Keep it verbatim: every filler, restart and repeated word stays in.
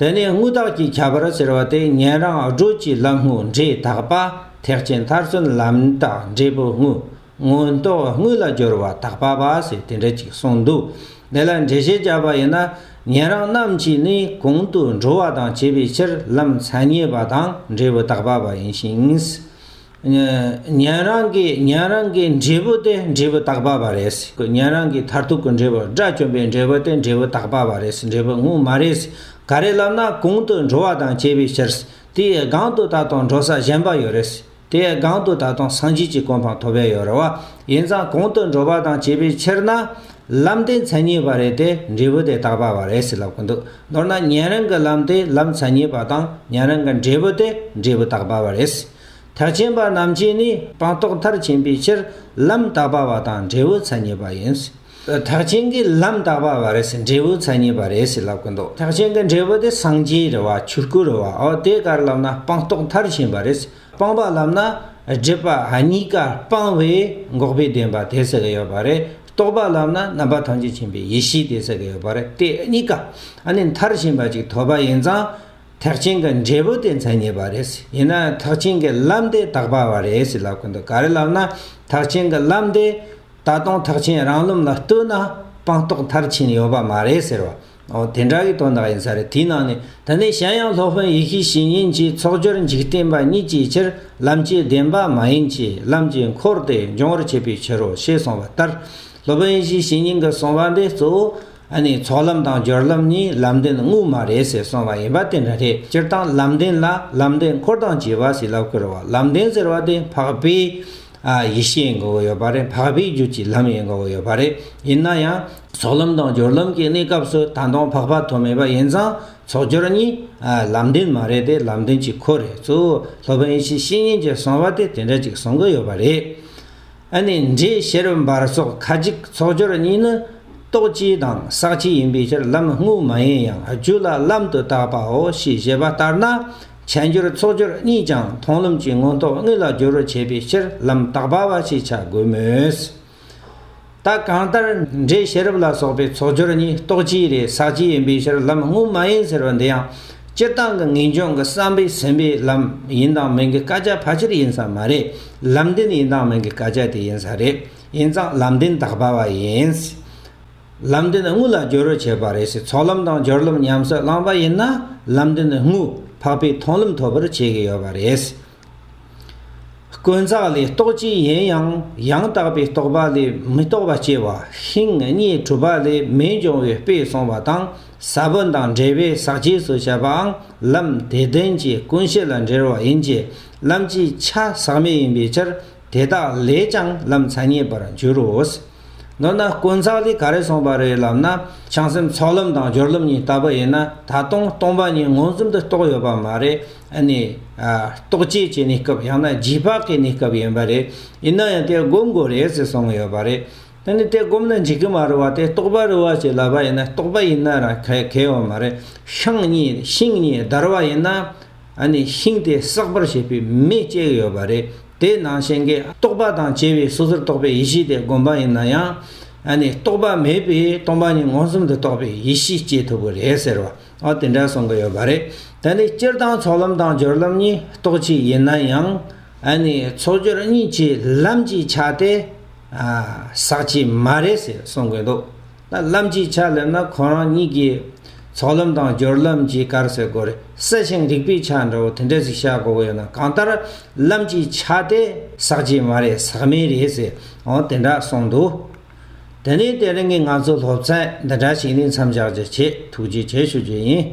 དེ་ནས་དངོས་བཏགས་ཀྱི་ཁྱད་པར་ཟེར་བ་དེ། ཉན་རང་སྒྲོལ་གྱི་ལམ་དངོས་འབྲས་དག་པ། ཐེག་ཆེན་མཐར་སོན་ལམ་བཏགས་འབྲས་བུ་དངོས། མངོན་རྟོགས་དངོས་ལ་སྦྱོར་བ་དག་པ་བ་ཟེར་དེ་འདྲ་ཅིག་གསུངས་འདུག་དེ་ལ་འགྲེལ་བཤད་བརྒྱབ་པ་ཡིན་ན། ཉན་རང་རྣམས་ཀྱིས་ནི་གོང་དུ་འགྲོ་བ་དང་བཅས་པའི་ཕྱིར་ལམ་མཚན་ཉིད་པ་དང་འབྲས་བུ་དག་པ་བ་ཡིན་ཞིང་། ཉན་རང་གི་ཉན་རང་གི་འབྲས་བུ་དེ་འབྲས་བུ་དག་པ་བ་རེད། ཉན་རང་གི་མཐར་ཐུག་གི་འབྲས་བུ། དགྲ་བཅོམ་པའི་འབྲས་བུ་དེ་འབྲས་བུ་དག་པ་བ་རེད། འབྲས་བུ་དངོས་མ་རེད། ག་རེ་ལབ་ན། གོང་དུ་འགྲོ་བ་དང་བཅས་པའི་ཕྱིར། དེའི་སྒང་དུ་ད་དུང་འགྲོ་ས་གཞན་པ་ཡོད་རེད། དེའི་སྒང་དུ་ད་དུང་སངས་རྒྱས་ཀྱི་གོ་འཕང་ཐོབ་ཡ་ཡོད་རེད་བ། ཡིན་ཙང་གོང་དུ་འགྲོ་བ་དང་བཅས་པའི་ཕྱིར་ན། ལམ་དེ་མཚན་ཉིད་པ་རེད་དེ། འབྲས་བུ་དེ་དག་པ་བ་རེད་ཟེར་ལབ་ཀྱི་འདུག་མདོར་ན་ཉན་རང་གི་ལམ་དེ་ལམ་མཚན་ཉིད་པ་དང་། ཉན་རང་གི་འབྲས་བུ་དེ་འབྲས་བུ་དག་པ་བ་རེད། ཐེག་ཆེན་པ་རྣམས་ཀྱིས་ནི། སྤངས་རྟོགས་མཐར་ཕྱིན་པའི་ཕྱིར། ལམ་དག་པ་བ་དང་འབྲས་བུ་མཚན་ཉིད་པ་ཡིན། ཐེག་ཆེན་གྱི་ལམ་དག་པ་བ་རེད་ཟེར། འབྲས་བུ་མཚན་ཉིད་པ་རེད་ཟེར་ལབ་ཀྱི་འདུག་ཐེག་ཆེན་གྱི་འབྲས་བུ་དེ་སངས་རྒྱས་རེད་བ། ཆོས་སྐུ་རེད་བ། འོ་དེ་ག་རེ་ལབ་ན། སྤངས་རྟོགས་མཐར་ཕྱིན་པ་རེད། སྤངས་པ་ལབ་ན་སྒྲིབ་པ་གཉིས་ཀ་སྤངས་པའི་འགོག་པའི་བདེན་པ་དེ་ཟེར་གི་ཡོད་པ་རེད། རྟོགས་པ་ལབ་ན་རྣམ་པ་ཐམས་ཅད་མཁྱེན་པའི་ཡེ་ཤེས་དེ་ཟེར་གི་ཡོད་པ་རེད། དེ་གཉིས་ཀ་ཨ་ནི་མཐར་ཕྱིན་པ་ཅིག་ཐོབ་པ་ཡིན་ཙང་། ཐེག་ཆེན་གྱི་འབྲས་བུ་དེ་མཚན་ཉིད་པ་རེད། ཡིན་ན་ཐེག་ཆེན་གྱི་ལམ་དེ་དག་པ་བ་རེད་ཟེར་ལབ་ཀྱི་འདུག་ག་རེ་ལབ་ན། ཐེག་ཆེན་གྱི་ལམ་དེ་ད་དུང་ཐེག་ཆེན་རང་ལམ་ལ་ལྟོས་ན་སྤངས་རྟོགས་མཐར་ཕྱིན་ཡོད་པ་མ་རེད་ཟེར་བ། འོ་དེ་འདྲ་གི་དོན་དག་ཡིན་ས་རེད། དེའི་ནང་ནས། དེ་ནས་གཞན་ཡང་སློབ་དཔོན་ཡེ་ཤེས་བཤེས་གཉེན་གྱིས། ཚོགས་སྦྱོར་འཇིག་རྟེན་པ་གཉིས་ཀྱི་ཕྱིར། ལམ་གྱི་བདེན་པ་མ་ཡིན་གྱི། ལམ་གྱི་འཁོར་དེ་འབྱུང་བར་བྱེད་པའི་ཕྱིར་རོ། ཞེས་གསུངས་པ་ལྟར། སློབ་དཔོན་ཡེ་ཤེས་བཤེས་གཉེན་གྱིས་གསུངས་པ་འདི་གཙོ་བོ། ཨ་ནི་ཚོགས་ལམ་དང་སྦྱོར་ལམ་གཉིས་ལམ་བདེན་དངོས་མ་རེད་ཟེར་གསུངས་པ་ཡིན་པ་དེ་འདྲ་རེད། སྤྱིར་བཏང་ལམ་བདེན་ལ་ལམ་བདེན་འཁོར་དང་བཅས་པ་ཟེར་ལབ་ཀྱི་རེད་བ། ལམ་བདེན་ཟེར་བ་དེ་འཕགས་པའི་ཨ་ཡེ་ཤེས་ཡིན་དགོས་ཀྱི་ཡོད་པ་རེད། འཕགས་པའི་རྒྱུད་ཀྱི་ལམ་ཡིན་དགོས་ཀྱི་ཡོད་པ་རེད། ཡིན་ན་ཡང་ཚོགས་ལམ་དང་སྦྱོར་ལམ་གྱི་གནས་སྐབས་སུ་ད་དུང་འཕགས་པ་ཐོབ་མེད་པ་ཡིན་ཙང་། ཚོགས་སྦྱོར་གཉིས་ཨ་ལམ་བདེན་མ་རེད་དེ། ལམ་བདེན་གྱི་འཁོར་རེད། གཙོ་བོ་སློབ་དཔོན་ཡེ་ཤེས་བཤེས་གཉེན་གྱིས་གསུངས་པ་དེ་དེ་འདྲ་ཅིག་གསུང་གི་ཡོད་པ་རེད། ཨ་ནི་འབྲས་ཤེས་རབ་འབར་སོགས་ཁ་ཅིག་ཚོགས་སྦྱོར་གཉིས་ནི་རྟོག་བཅས་དང་ཟག་བཅས་ཡིན་པའི་ཕྱིར་ལམ་དངོས་མ་ཡིན་ཡང་རྒྱུད་ལ་ལམ་དུ་བཏགས་པའོ་ཞེས་བཞེད་པ་ལྟར་ན། ཁྱད་འགྱུར་ཚོགས་སྦྱོར་གཉིས་ཀྱང་མཐོང་ལམ་གྱི་མངོན་རྟོགས་དངོས་ལ་སྦྱོར་བར་བྱེད་པའི་ཕྱིར་ལམ་དག་པ་བ་ཞེས་བྱ་དགོས་མོད། ད་གང་ལྟར་འབྲས་ཤེས་རབ་ལ་སོགས་པའི་ཚོགས་སྦྱོར་གཉིས་རྟོག་བཅས་རེད། ཟག་བཅས་ཡིན་པའི་ཕྱིར་ལམ་དངོས་མ་ཡིན་ཟེར་བ་འདི་ཡང་སྤྱིར་བཏང་གི་ངེས་འབྱུང་གི་བསམ་པས་ཟིན་པའི་ལམ་ཡིན་དང་མིན་གྱི་སྐད་ཆ་ཕལ་ཆེར་ཡིན་ས་མ་རེད། ལམ་བདེན་ཡིན་དང་མིན་གྱི་སྐད་ཆ་དེ་ཡིན་ས་རེད། ཡིན་ཙང་ལམ་བདེན་དག་པ་བ་ཡིན། ལམ་བདེན་དངོས་ལ་སྦྱོར་བར་བྱེད་པ་རེད་ཟེར། ཚོགས་ལམ་དང་སྦྱོར་ལམ་ཉམས་སུ་བླངས་པ་ཡིན་ན་ལམ་བདེན་དངོས་འཕགས་པའི་མཐོང་ལམ་ཐོབ་པར་བྱེད་ཀྱི་ཡོད་པ་རེད། དཀོན་བརྩེགས་ལས་རྟོག་བཅས་ཡིན་ཡང་ཡང་དག་པའི་རྟོག་པ་ལས་མི་རྟོག་པ་སྐྱེ་བ། ཤིང་རྙེད་གྲུབ་པ་ལས་མེ་འབྱུང་བའི་དཔེ་གསུངས་པ་དང་། ས་བོན་དང་འབྲས་བུའི་ཟག་བཅས་སུ་བྱ་བའང་ལམ་དེ་བདེན་གྱི་ཀུན་གཞི་ལ་འབྲེལ་བ་ཡིན་གྱི། ལམ་གྱི་ཆ་ཟག་མེད་ཡིན་པའི་ཕྱིར། དེ་དག་ལས་ཀྱང་ལམ་མཚན་ཉིད་པར་འགྱུར་རོ། མདོར་ན་དཀོན་བརྩེགས་ལས་ག་རེ་གསུངས་པ་རེད་ལབ་ན། བྱང་སེམས་ཚོགས་ལམ་དང་སྦྱོར་ལམ་གཉིས་ལྟ་བུ་ཡིན་ན་ད་དུང་སྟོང་པ་ཉིད་མངོན་སུམ་དུ་རྟོགས་ཡོད་པ་མ་རེད། ཨ་ནི་ཨ་རྟོག་བཅས་ཀྱི་གནས་སྐབས། ཡང་ན་རྗེས་དཔག་གི་གནས་སྐབས་ཡིན་པ་རེད། ཡིན་ན་ཡང་དེ་སྒོམ་དགོས་རེད་ཟེར་གསུངས་ཡོད་པ་རེད། ད་ནི་དེ་སྒོམ་ན་འགྲིག་གི་མ་རེད་བ། དེ་རྟོག་པ་རེད་བ་ཞེས་ལབ་པ་ཡིན་ན་རྟོག་པ་ཡིན་ན་རང་གལ་གལ་ཡོད་མ་རེད། ཤིང་རྙེད་ཤིང་རྙེད་བརྡར་བ་ཡིན་ན། ཨ་ནི་ཤིང་དེ་བསྲེག་པར་བྱེད་པའི་མེ་སྐྱེ་གི་ཡོད་པ་རེད། དེ་ནང་བཞིན་གྱི་རྟོག་པ་དང་བཅས་པའི་སོ་སོར་རྟོག་པའི་ཡེ་ཤེས་དེ་སྒོམ་པ་ཡིན་ན་ཡང་། ཨ་ནི་རྟོག་པ་མེད་པའི་སྟོང་པ་ཉིད་མངོན་སུམ་དུ་རྟོགས་པའི་ཡེ་ཤེས་སྐྱེ་ཐུབ་ཀྱི་རེད་ཟེར་བ། ཨ་དེ་འདྲ་གསུང་གི་ཡོད་པ་རེད། ད་ནི་སྤྱིར་བཏང་ཚོགས་ལམ་དང་སྦྱོར་ལམ་གཉིས་རྟོག་བཅས་ཡིན་ན་ཡང་། ཨ་ནི་ཚོགས་སྦྱོར་གཉིས་ཀྱི་ལམ་གྱི་ཆ་དེ་ཨ་ཟག་བཅས་མ་རེད་ཟེར་གསུང་གི་འདུག་ད་ལམ་གྱི་ཆ་ལབ་ན་ཁོ་རང་གཉིས་ཀྱི་ཚོགས་ལམ་དང་སྦྱོར་ལམ་གྱི་ག་རེ་ཟེར་དགོས་རེད། སྲིད་ཞིང་རིག་པའི་ཆ་འདྲ་བོ་དེ་འདྲ་ཞིག་བཞག་དགོས་ཀྱི་ཡོད་ན། གང་ལྟར་ལམ་གྱི་ཆ་དེ་ཟག་བཅས་མ་རེད། ཟག་མེད་རེད་ཟེར། འོ་དེ་འདྲ་གསུངས་འདུག་དེ་ནས་དེ་རིང་གི་ང་ཚོའི་སློབ་ཚན་འདི་འདྲ་ཞིག་ནས་མཚམས་བཞག་རྒྱུ་བྱེད། ཐུགས་རྗེ་ཆེ་ཞུ་རྒྱུ་ཡིན།